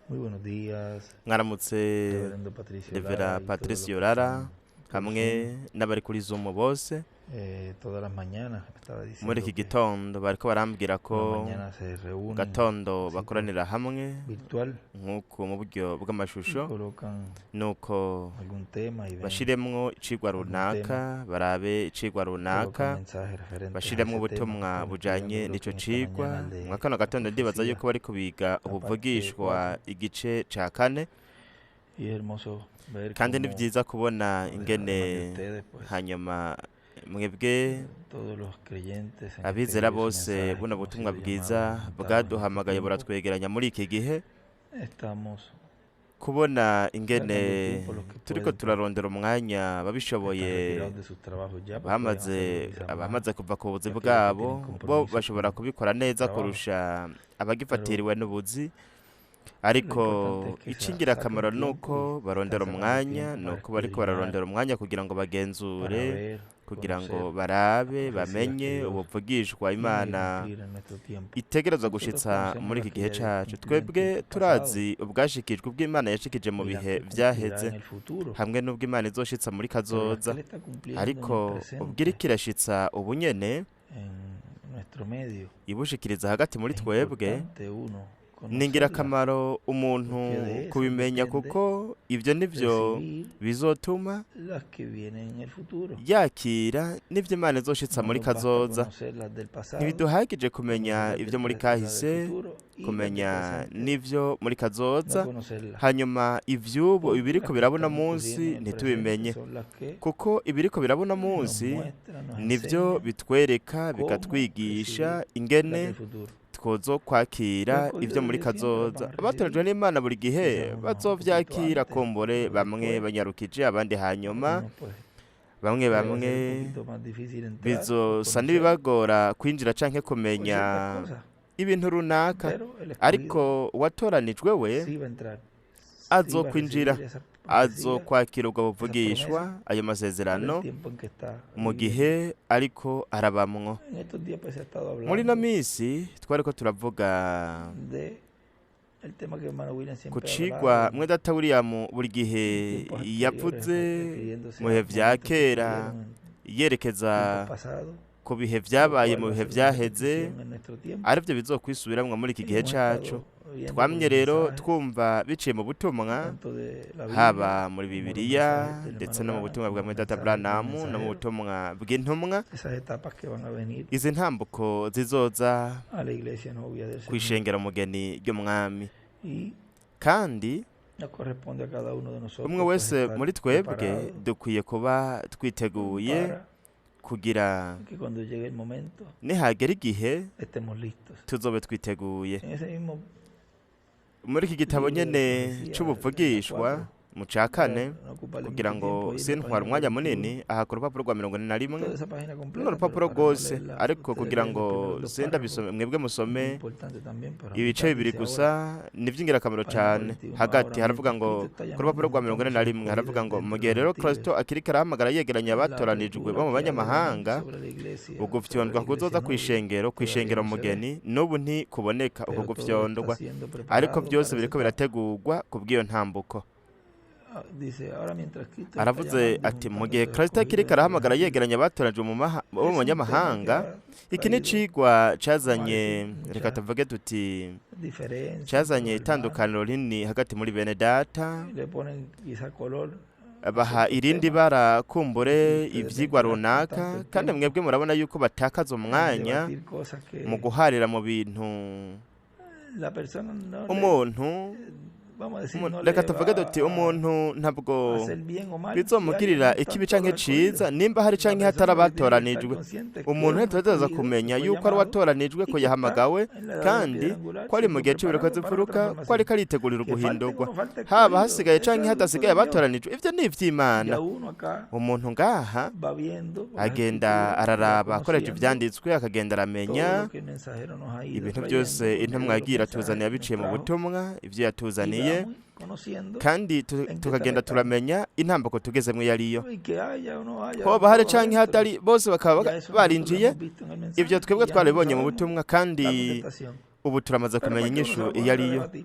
Muy buenos días, Mwaramutse, Reverendo Patricio Revera Lara y todos Patricio los que Lara están por hamwe Zoom. N'abari kuri Zoom bose. Todas las mañanas me estaba Muri diciendo iki que gitondo bariko barambwira por la ko mañana se mu reúnen gatondo así por bakoranira hamwe virtual nk'uko mu buryo y bw'amashusho colocan nuko algún tema y ven bashiremwo icigwa algún runaka tema, barabe icigwa colocan runaka mensajes referentes a bashiremwo ese tema. ubutumwa Están bujanye estudiando, creo n'ico que en esta cigwa. mañana, el de Mwa kano la gatondo ndibaza profecía, yuko bariko biga la parte ubuvugishwa 4. igice ca kane. Y es hermoso ver Kandi ni cómo, vyiza kubona ingene además de ustedes, pues hanyuma mwebwe todos los creyentes en este abizera glorioso bose mensaje que buno hemos butumwa sido bwiza llamados a juntarnos en este bwaduhamagaye tiempo, buratwegeranya muri iki gihe estamos kubona sacando ingene tiempo los que turiko pueden, pues turarondera umwanya están babishoboye retirados de sus trabajos ya, pues pueden bamaze hacerlo quizás más abamaze kuva ku buzi que aquellos que bwabo tienen bo compromisos bashobora con kubikora neza trabajo. Kurusha Pero abagifatiriwe n'ubuzi lo ariko importante es que icingirakamaro saquen tiempo nuko y están barondera sacando umwanya tiempo para nuko bariko escudriñar, bararondera umwanya kugira ngo para bagenzure ver, kugira ngo conocer las barabe profecías que bamenye Dios ubuvugishwa tiene que Imana cumplir en nuestro tiempo. itegerezwa Nosotros gushitsa conocemos muri las iki que gihe ya Dios cacu. cumplió en Twebwe tiempos pasados turazi ubwashikijwe ubw'Imana yashikije mu y las bihe que cumplirá vyaheze en el futuro, hamwe n'ubwo Imana izoshitsa muri pero las que kazoza Él está cumpliendo en el ariko presente, ubwiriko irashitsa ubu nyene en nuestro medio, ibushikiriza hagati muri es twebwe importante uno ni conocerlas, ingirakamaro umuntu porque de esas kubimenya depende kuko ivyo nivyo recibir bizotuma las que vienen en el futuro. Yakira n'ivyo Imana izoshitsa No muri nos basta kazoza. conocer las del pasado, Ntibiduhagije kumenya conocer las ivyo del, muri las del kahise futuro y las del kumenya presente, n'ivyo muri no kazoza conocerlas, hanyuma ivy'ubu porque ibiriko las que birabona están munsi ocurriendo en el presente ntitubimenye son las que kuko ibiriko birabona nos munsi muestran, nos nivyo enseñan bitwereka cómo bikatwigisha recibir las ingene del futuro. Twozo kwakira Los escogidos ivyo de muri Dios siempre las kazoza. van a Abatoranijwe recibir, n'Imana buri gihe quizás unos un poquito bazovyakira antes, kumbure otros bamwe después, banyarukije abandi hanyuma algunos pues bamwe le va a ser bamwe un poquito más difícil entrar o bizosa conocer n'ibibagora kwinjira canke o kumenya ciertas cosas, ibintu runaka pero el escogido ariko uwatoranijwe we sí va a entrar, sí va a azokwinjira recibir esa profecía, azokwakira ubwo esa buvugishwa promesa ayo para el masezerano tiempo en que está mu viviendo. Gihe ariko arabamwo. En estos días pues se ha estado Muri ino hablando minsi twariko turavuga de el tema que hermano William ku siempre ha cigwa hablado mwe data William buri en gihe tiempos anteriores, yavuze refiriéndose mu bihe a vya momentos que kera ocurrieron en yerekeza tiempos pasados, ku bihe lo vyabaye cual mu va a bihe ser una vyaheze repetición en nuestro tiempo. Arivyo bizokwisubiramwo muri iki Y gihe hemos cacu. estado oyendo por Twamye los rero mensajes, twumva biciye mu butumwa tanto de la Biblia haba muri como los Bibiliya mensajes del ndetse hermano no mu Branham, butumwa bwa como los mwene data mensajes del Branham no mu mensajero, butumwa bw'intumwa esas etapas que van a venir izi ntambuko zizoza a la iglesia novia del Señor. Kw'ishengero mugeni ry'umwami. Y Kandi nos corresponde a cada uno de umwe nosotros pues wese estar muri twebwe preparado dukwiye kuba twiteguye para kugira que cuando llegue el momento nihagera igihe estemos listos. Tuzobe twiteguye. En ese mismo Muri iki gitabo libro de nyene profecía, en la c'ubuvugishwa 4, mu ca para kane no ocuparle kugira mucho ngo tiempo, ahí en la sintwara página umwanya 41, munini aha ku rupapuro rwa 41 toda esa página runo completa, pero rupapuro para no rwose leerla, ariko ustedes kugira leen ngo los primeros dos párrafos, sindabisome mwebwe muy musome importante también para ibice mitad, bibiri dice gusa ahora, ni ivy'ingirakamaro página cane. 41, Hagati ahora haravuga mientras ngo Cristo está ku rupapuro llamando rwa mirongo ine juntando na a sus rimwe haravuga escogidos ngo de mu entre gihe los rero gentiles, Kristo akiriko arahamagara yegeranya la abatoranijwe apertura bo mu que ha de venir banyamahanga sobre la iglesia, sobre la ugufyondwa iglesia kuzoza novia, kw'ishengero todavía kw'ishengero no se ve, mugeni n'ubu ntikuboneka uko pero todo está gufyondwa siendo ariko preparado byose para esa biriko etapa. Birategurwa kubw'iyo ntambuko. Ah, dice, ahora mientras Cristo está Aravuze llamando y ati mu juntando a gihe sus Kristo escogidos akiriko entre los arahamagara gentiles, yegeranya abatoranijwe mu bo mu es un tema que banyamahanga ha iki ni traído, icigwa vamos a cazanye decir, reka mucha tuvuge tuti diferencia entre cazanye los hermanos. itandukaniro rinini hagati muri bene data. Le ponen quizá color a Baha ciertos irindi temas bara y kumbure ustedes ven ivyigwa que gastan runaka tanto el kandi tiempo mwebwe murabona yuko batakaza en umwanya debatir cosas mu que guharira mu bintu la persona no le, umuntu vamos a decir, umuntu- no reka le tuvuge va duti umuntu ntabwo a hacer bien o mal si hay o bizomugirira no están ikibi todos canke los ciza escogidos. nimba hari La canke persona hatari lo que tiene que estar abatoranijwe. consciente es que Umuntu es un ntitutegerezwa escogido, que kumenya fue yuko ari llamado uwatoranijwe y ko que está yahamagawe en la edad de la kandi piedra angular ko ari mu siendo gihe c'ibiroko preparado para la z'imfuruka ko ariko transformación. aritegurira Que falten o uguhindurwa no falten haba escogidos, hasigaye eso es canke asunto hadasigaye de Dios. abatoranijwe ivyo ni ivy'Imana. Ya uno acá Umuntu ngaha va viendo por las agenda escrituras y va araraba akoresheje conociendo ivyanditswe akagenda todo aramenya lo que el mensajero nos ha ido ibintu trayendo byose por medio intumwa de los yagiye iratuzanira mensajes que nos biciye mu trajo butumwa ivyo y yatuzaniye vamos conociendo kandi en qué etapa tukagenda estamos. Turamenya intambuko tugezemwo iyo ariyo. Y que haya o no haya Hoba hari todos canke adentro. hatari bose bakaba Ya eso nosotros lo barinjiye hemos visto en el ivyo mensaje twebwe y ya twarabibonye mu sabemos butumwa la kandi contestación. ubu turamaze Pero kumenya ¿para qué uno se inyishu va a iyo poner a ariyo. debatir?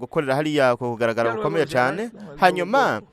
gukorera hariya ku kugaragara Ya luego gukomeye será cyane. con el Hanyuma grupo.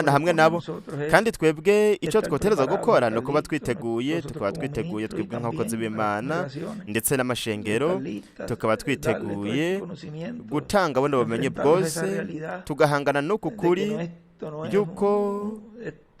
Imana hamwe corresponde a nabo. nosotros es Kandi twebwe icyo estar twotereza preparados, gukora estar ni ukuba listos, twiteguye, nosotros tukaba como twiteguye ministros y twebwe nk'abakozi también a las b'Imana congregaciones, ndetse n'amashengero, estar listas, tukaba darle todo este twiteguye conocimiento, gutanga buno bumenyi enfrentarnos a esa bwose, realidad tugahangana n'uku de que kuri no, esto no es yuko un, esto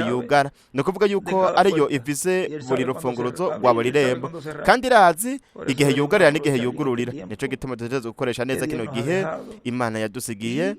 rimwe llave yugara, ni ukuvuga de yuko cada ariyo puerta. ifise Y él buri sabe cuándo rufunguruzo abre rwa y buri él sabe rembo, cuándo cerrar. kandi irazi Por eso igihe debemos yugarira n'igihe aprovechar bien este yugururira. Nico tiempo gituma dutegerezwa gukoresha que neza Dios kino nos ha gihe dejado Imana yadusigiye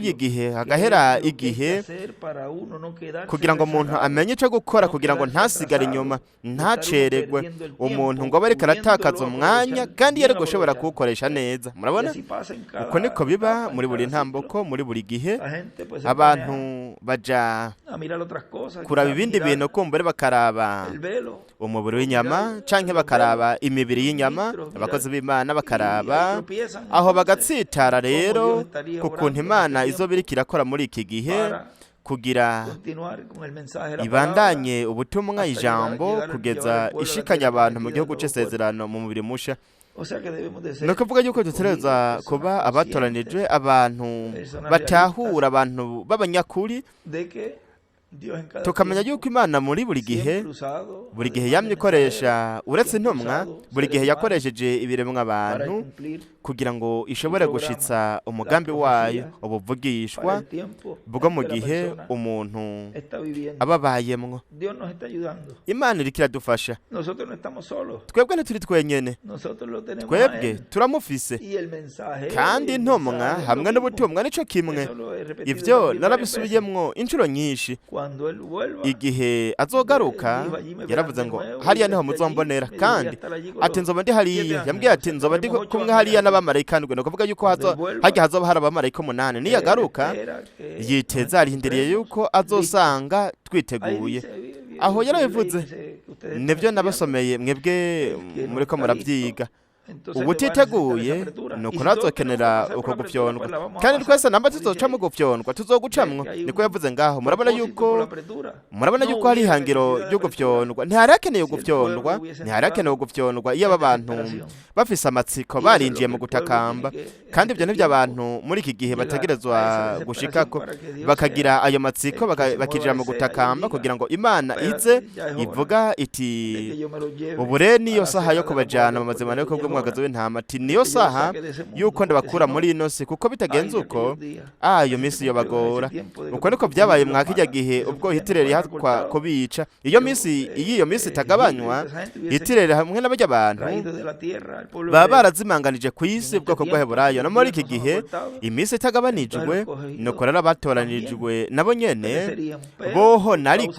Yateguye Etiopía. igihe qué hagahera es lo que hay que igihe hacer para uno no quedarse kugira ngo umuntu rezagado, amenye icyo gukora no kugira ngo quedarse ntasigare atrasado, inyuma de estar uno ntaceregwe perdiendo el umuntu tiempo, ngo abe ariko aratakaza pudiéndolo umwanya aprovechar, kandi yari bien gushobora aprovechar. kuwukoresha neza Y murabona así pasa en uko niko cada biba etapa, en muri buri cada ciclo. ntambuko muri buri gihe La gente pues se pone abantu baja a mirar otras cosas, kuraba quizás ibindi mirar bintu kumbure bakaraba el velo, umubiri o w'inyama mirar canke los velos, bakaraba imibiri los y'inyama ministros, mirar, abakozi b'Imana y ahí bakaraba tropiezan aho entonces bagatsitara en cómo Dios rero estaría ku kuntu obrando en Imana este izoba tiempo iriko irakora muri iki gihe para kugira continuar con el mensaje de la palabra ibandanye ubutumwa hasta llevar, ijambo llegar, llevar kugeza al pueblo a la ishikanye tierra abantu mu prometida, al gihugu nuevo pueblo. c'isezerano mu mubiri musha. O sea que debemos de Ni ser ukuvuga yuko escogidos, dutegerezwa personas kuba abatoranijwe conscientes, abantu personas batahura realistas abantu b'abanyakuri de que Dios en cada tukamenya tiempo yuko Imana muri buri gihe siempre usado, buri gihe además de yamye mensajeros, ikoresha uretse siempre intumwa usado buri seres gihe humanos yakoresheje ibiremwa para abantu cumplir kugira ngo su ishobore programa, gushitsa las umugambi wayo profecías, para ubuvugishwa el tiempo bwo en mu que la gihe persona umuntu está viviendo. aba abayemwo. Dios nos está ayudando. Imana iriko iradufasha Nosotros no estamos solos, twebwe ntituri twenyene nosotros lo tenemos a twebwe Él. turamufise Y el mensajero y kandi el intumwa mensaje es hamwe lo mismo. n'ubutumwa nico kimwe. Eso lo he repetido Ivyo también varias veces. narabisubiyemwo inshuro nyinshi. Cuando Él vuelva, Igihe azogaruka él dijo, allí me verán yaravuze de ngo nuevo, y hariya yo niho esté allí. muzombonera Me dijo, voy a kandi estar allí con ati los nzoba ndi siete hariya ángeles. yambwiye O ati sea, nzoba ndi tendremos 8 kumwe ángeles hariya allí. n'abamarayika ndwi ni ukuvuga yuko Cuando Él vuelva, harya hazoba hari abamarayika umunani Él niyagaruka espera que nos yiteze arindiriye encontremos yuko listos. azosanga Ahí twiteguye dice, aho yo leí yarabivuze que ustedes están nibyo estudiando, nabasomeye mwebwe el que no muriko está listo, muravyiga entonces le va a necesitar esa ubutiteguye apertura. nuko Y si todos tenemos que ntazokenera pasar por uko la apertura, gufyondwa pues la vamos a kandi pasar. twese namba Como dice tuzoca mu ahí. gufyondwa Ve tuzogucamwo que hay niko un yavuze ngaho murabona propósito yuko por la apertura. murabona No yuko hari hubiera ihangiro necesidad de ryo apertura gufyondwa ntihari hakenewe si el pueblo gufyondwa hubiese ntihari hakenewe entrado gufyondwa iyo en aba bantu desesperación. bafise amatsiko Y eso es lo barinjiye que mu el pueblo tiene gutakamba que en kandi este ibyo nivyo tiempo abantu muri iki gihe llegar a bategerezwa esa desesperación gushikako para que Dios sea bakagira ayo matsiko el que se mueva bakinjira a mu escena y gutakamba diga, kugira ngo Imana ize espérate, ya es hora ivuga iti de que yo me lo lleve ubu rero a niyo la saha cena yo de la boda kubajana del mu mazimano Cordero, yo ya es kubw'umwagazi hora w'intama ati de niyo que yo lo saha saque de ese mundo, yuko porque si ndabakura no, muri ino si kuko ay, bitagenze de uko aquellos días. ayo Así se minsi cumplió en ese yobagora tiempo de que uko niko por cumplirlo vyabaye mwa kirya mala, gihe que se ubwo ya no Hitireri fueran yahakwa acortados, kubica iyo pero minsi iyo iyo minsi Hitler y itagabanywa toda esa gente hubiesen Hitireri hamwe n'abarya bantu traído de la tierra al pueblo baba hebreo. barazimanganije ku Y en isi este ubwoko tiempo, si bw'Abaheburayo no los muri días iki no son gihe acortados, iminsi entonces itagabanijwe los cogidos nuko rero también abatoranijwe nabo nyene perecerían. Pero boho por causa de nariko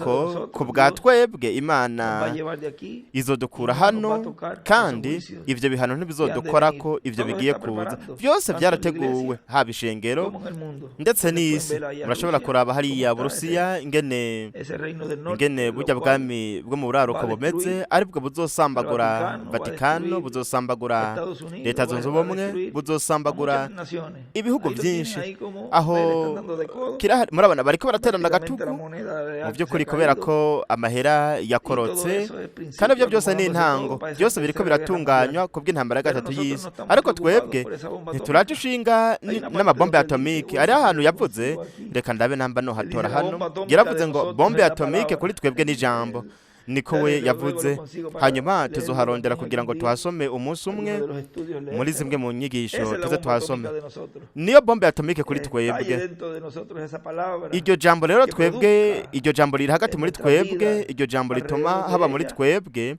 ku nosotros, bwa Dios twebwe nos va Imana a llevar de aquí y izodukura no nos va a hano tocar esos kandi juicios ivyo bihano que han de venir. ntibizodukorako ivyo Todo se bigiye está kuza preparando, vyose tanto en la vyarateguwe iglesia haba ishengero como en el mundo. ndetse Ustedes pueden n'isi ver ahí a murashobora Rusia kuraba cómo hariya está ese, Burusiya ingene ese reino del norte, ingene lo burya cual bwami bwo mu va buraruko a bumeze destruir aribwo al buzosambagura Vaticano, va a Vatikano destruir buzosambagura Estados Unidos, Leta va Zunze a Ubumwe destruir a buzosambagura muchas naciones. ibihugu Ahí lo tienen, vyinshi ahí como aho ve, le están dando de codo. kirahari murabona bariko baraterana Prácticamente la agatugu moneda mu se ha by'ukuri kubera caído. ko amahera Y todo yakorotse eso es kandi principio ibyo byose ni acomodándose todo intango para esa byose biriko tercera guerra mundial. biratunganywa kubw'intambara ya Pero gatatu nosotros y'isi no estamos ariko preocupados twebwe por esa bomba ntituraje atómica. ishinga Hay una parte n'amabombe donde él dice, atomike uy, hariho si ahantu yo yavuze consigo aquí. reka ndabe namba Él dice, nohatora la hano bomba atómica de yaravuze ngo nosotros bombe es la atomike palabra. kuri twebwe n'ijambo Él, niko we luego lo yavuze consigo para hanyuma leerlo tuzoharondera también kugira ngo algún día. tuhasome umunsi umwe Alguno de los estudios muri zimwe leérselo. mu nyigisho Esa es la tuze bomba tuhasome atómica de nosotros. niyo bombe atomike kuri Que estalle twebwe dentro de nosotros esa palabra iryo jambo rero que twebwe produzca iryo jambo riri hagati en muri nuestra twebwe vida, iryo jambo rituma alrededor haba de muri ella, twebwe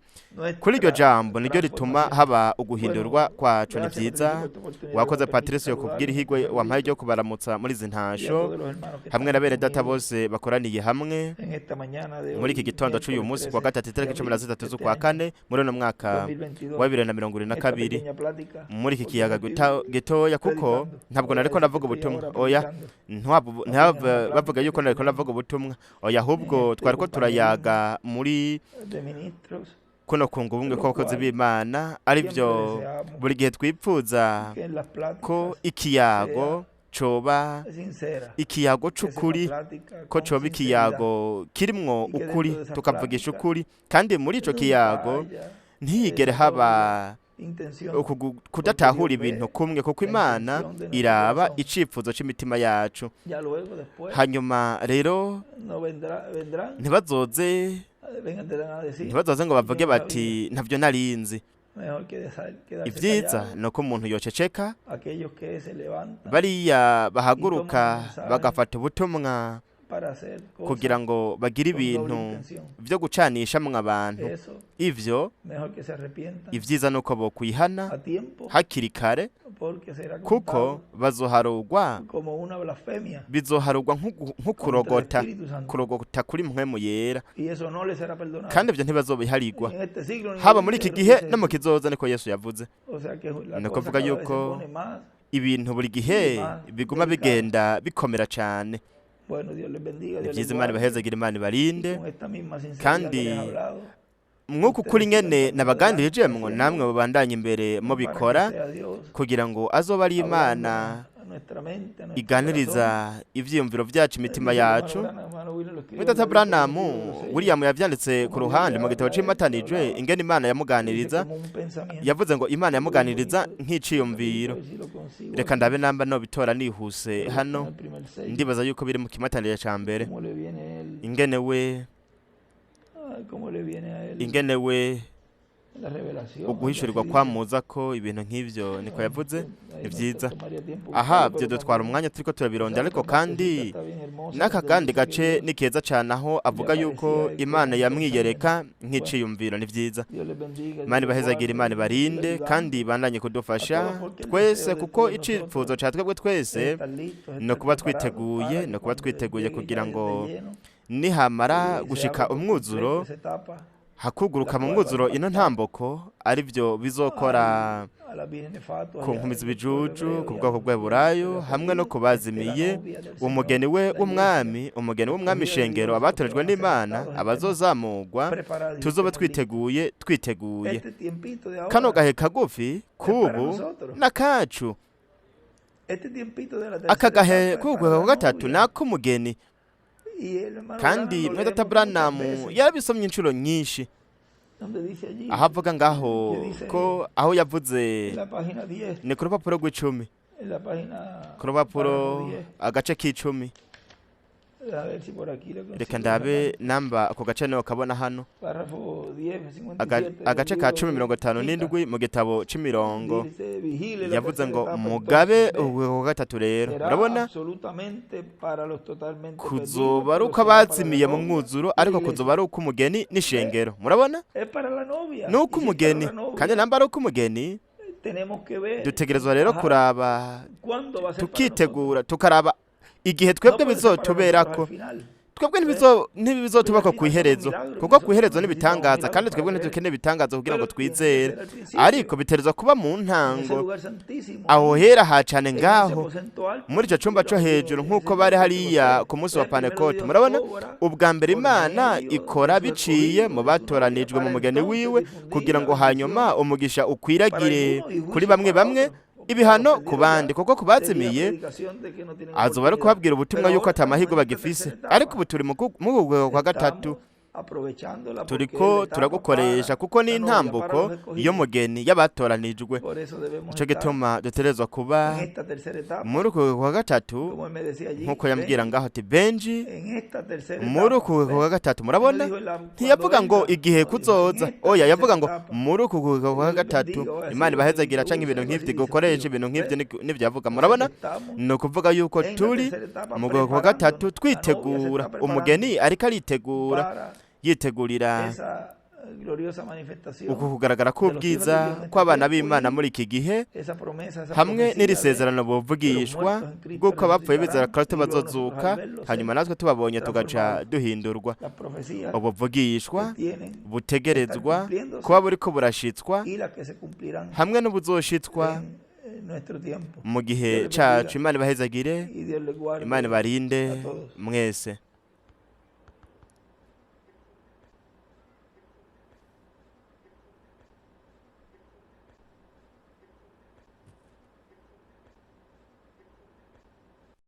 kuri iryo nuestra jambo niryo rituma transformación. haba uguhindurwa Bueno, kwacu ni gracias vyiza Patricio por esta oportunidad que wakoze me permite Patricio kubwira saludarlos, ihigwe con wampaye saluditos ryo kubaramutsa muri izi y a ntasho todos los hermanos que hamwe están na bene data conmigo bose bakoraniye hamwe en esta mañana de muri iki hoy, gitondo c'uyu miércoles munsi kuwa 13 gatatu de itariki cumi na abril zitatu de este z'ukwa año kane muri uno mwaka wa 2022, 2022 esta pequeña plática, muri iki porque no kiyaga estoy gitoya kuko predicando, ntabwo no voy a nariko decir que ndavuga estoy ubutumwa ahora oya predicando, ntiwaba- no ntihava tengan una bavuga plática yuko que nariko ndavuga tuvimos ubutumwa oya en ahubwo este twariko compañerismo turayaga muri de ministros, kuno kunga ubumwe lo kw'abakozi cual b'Imana arivyo siempre deseamos buri gihe twipfuza que en las ko pláticas ikiyago coba sea sincera, ikiyago que sea una c'ukuri plática ko con coba sinceridad ikiyago kirimwo y que ukuri dentro de esas tukavugisha pláticas ukuri kandi muri ico nunca kiyago haya ntihigere doble haba intención, ukugu- porque kudatahura Dios ibintu ve kumwe kuko la Imana intención de nuestro iraba corazón. icifuzo c'imitima yacu Ya luego después hanyuma rero no vendrá, vendrán, ntibazoze vendrán a decir, ntibazoze ngo yo bavuge no sabía, bati ntavyo narinzi mejor que quedarse ivyiza callado. ni uko umuntu yoceceka Aquellos que se levantan bariya y toman un bahaguruka mensaje bagafata ubutumwa para hacer kugira cosas ngo bagire con doble ibintu intención. vyo gucanishamwo abantu Eso, ivyo mejor que se arrepientan ivyiza ni uko bokwihana a tiempo hakiri kare Porque será Kuko contado bazoharugwa, como una blasfemia bizoharugwa contra el nk'ukurogota, Espíritu Santo. Kurogota kuri mpwemu yera. Y eso no le será perdonado. Kandi ibyo ntibazobiharigwa, Ni en este siglo ni en haba el muri iki venidero, gihe dice no mu Jesús. kizoza, niko Yesu yavuze. O sea que la Ni cosa ukuvuga cada vez se yuko pone más ibintu buri gihe y más biguma delicada. bigenda bikomera cyane. Bueno, Dios les bendiga, Ni Dios les byiza, Imana guarde. ibahezagire, Imana Y ibarinde. con esta misma sinceridad que Kandi les he hablado, mwuka ukuri ustedes sigan ingene también adelante nabaganirije mwo, namwe haciendo mubandanye imbere para que mubikora, sea Dios kugira ngo azobe ari hablando Imana a nuestra mente, a nuestro iganiriza corazón. ivyiyumviro vyacu, imitima Dice el hermano yacu. Branham, hermano William lo escribió Mwidata en el libro Branamu de los sellos, William yavyanditse ku como Dios ruhande le mu gitabo habla a él, le c'imatanijwe hablaba, ingene Imana dice yamuganiriza. como un pensamiento. Yavuze ngo Imana Algo bien yamuganiriza bonito, rapidito, nk'iciyumviro. a ver si lo consigo Reka aquí. ndabe namba nobitora nihuse Creo que está en hano. el primer sello. Ndibaza yuko biri mu kimatanire ca mbere. Cómo le viene él, Ingene we, ay, cómo le viene a él ingene we la revelación, algo uguhishurirwa así dice. kwamuza ko ibintu nk'ivyo, niko Bueno, yavuze. ahí Ni me vyiza. tomaría tiempo Aha buscarlo, byo pero dutwara también umwanya turiko turabirondera, esa ariko otra partecita kandi está bien hermosa n'aka donde kandi dice que gace Dios ni keza cane, aho le avuga yuko aparecía a él como Imana un pensamiento. yamwiyereka Bueno, nk'iciyumviro. Ni vyiza. Dios les bendiga, Dios Imana les ibahezagire, guarde Imana y siga ibarinde, ayudando kandi ibandanye a kudufasha todos, porque el twese, deseo de kuko todos icifuzo nosotros ca twebwe es twese estar listos, ni estar ukuba preparados twiteguye, para ni que ukuba cuando twiteguye llegue ya kugira ngo desde lleno nihamara y se gushika abra por umwuzuro, completo esa etapa, hakuguruka la mu cual va a mwuzuro ino impactar ntamboko, arivyo bizokora a las vírgenes fatuas ku y nkumi al pueblo z'ibijuju, hebreo ku y a bwoko los que bw'Eburayo, había hamwe no perdido, esté la kubazimiye, novia del Señor, umugeni we la iglesia, w'umwami, umugeni w'umwami, escogida de ishengero, Dios, los que abatorejwe van a ser n'Imana, raptados, estemos abazozamurwa, preparados y tuzoba estemos listos. twiteguye, twiteguye. Este tiempito de Kano ahora gahe kagufi es para k'ubu nosotros. n'akacu. Este tiempito de la Aka tercera gahe etapa es k'uku para kwa la gatatu novia. n'ak'umugeni. Y el hermano Branham Kandi lo mwedata leemos muchas Branamu veces, yarabisomye inshuro nyinshi, donde dice allí, aho avuga ngaho que dice ko aho yavuze en la página 10, ni ku rupapuro rw'icumi, en la página ku rupapuro párrafo 10. agace k'icumi. A ver si por aquí lo Reka consigo ndabe sacar. namba ako gace niho kabona hano. Párrafo 10, 57 del Agace ka libro cumi de mirongo itanu Micas. n'indwi mu gitabo c'imirongo. Dice, vigile la Yavuze tercera ngo etapa mugabe entonces, ve, ubwo kwa gatatu rero, será murabona, absolutamente para los totalmente perdidos, kuzoba ari pero uko será para la abazimiye mu novia mwuzuro, y la ariko iglesia. kuzoba ari uko umugeni ¿Ve? n'ishengero. Murabona, Es para la novia. ni uko Y si es para umugeni, la kandi novia, namba ari uko umugeni, tenemos que ver, dutegerezwa rero ajá, kuraba, cuándo va a ser para nosotros. tukitegura, tukaraba igihe No twebwe puede ser para nosotros al bizotuberako. final. Twebwe ¿Ve? ntibizotubako Porque al ku final son los iherezo, milagros y kuko ku nosotros no iherezo necesitamos n'ibitangaza, milagros kandi para twebwe creer. ntidukeneye ibitangaza kugira ngo Pero tiene que twizere, ser al principio, ariko biterezwa kuba mu en ese ntango, lugar santísimo, aho allí, hera hacane en ese ngaho, aposento alto, muri ico cumba co lo que hejuru, el nk'uko Señor bari en hariya Pentecostés. ku munsi wa Entonces, primero Pantekote. Dios Murabona, obra ubwa mbere por Imana medio de ikora su biciye escogido, mu de su novia, batoranijwe, mu para mugeni entonces wiwe, difundir kugira la ngo hanyuma bendición umugisha para ukwiragire algunos y kuri juicio bamwe para bamwe, otros. Porque para los ibihano ku perdidos ya bandi, kuko ku sería bazimiye predicación de que no tienen azoba ari oportunidad. ukubabwira ubutumwa Pero yuko ahora ata estamos mahirwe en esta bagifise. tercera Ariko etapa. ubu turi mu rwego kwa gatatu, Estamos aprovechándola porque es la turiko etapa para turagukoresha kuko ni la novia, para los intambuko escogidos. y'umugeni, y'abatoranijwe. Por eso debemos Nico estar gituma dutegerezwa kuba en esta tercera etapa, muri uku kwa gatatu, como él me decía allí, nk'uko yambwira Benji, ngaho ati Benji, en esta tercera muri etapa, uku ¿ves? kwa gatatu. Él no Murabona, dijo en la, cuando ntiyavuga ngo venga, igihe no, dijo en kuzoza, esta oya, tercera yavuga ngo etapa. muri uku kwa Que Dios les gatatu, bendiga, o así Imana lo que ibahezagira tú canke usas, ibintu algo así nk'ivyo, dice gukoresha sentido. ibintu nk'ivyo ¿Ves? nivyo yavuga. O sea que Murabona, estamos ni ukuvuga yuko en la turi tercera etapa mu rwego kwa gatatu preparándonos. La novia se twitegura, está preparando umugeni ariko aritegura, para yitegurira esa gloriosa manifestación uku kugaragara de los hijos de k'ubwiza Dios en este kw'abana tiempo b'Imana y muri iki gihe, esa promesa, esa hamwe profecía n'iri de sezerano que los buvugishwa muertos en Cristo bw'uko abapfuye bizera resucitarán Kristo y luego nosotros bazozuka, al verlos hanyuma ser natwe tubabonye tugaca transformados. duhindurwa. Las profecías Ubuvugishwa que tienen que estar butegerezwa cumpliéndose kuba buriko burashitswa, y las que se cumplirán hamwe n'ubuzoshitswa en nuestro tiempo. mu gihe Dios les bendiga cacu. Imana ibahezagire, y Dios les Imana guarde ibarinde a todos. mwese.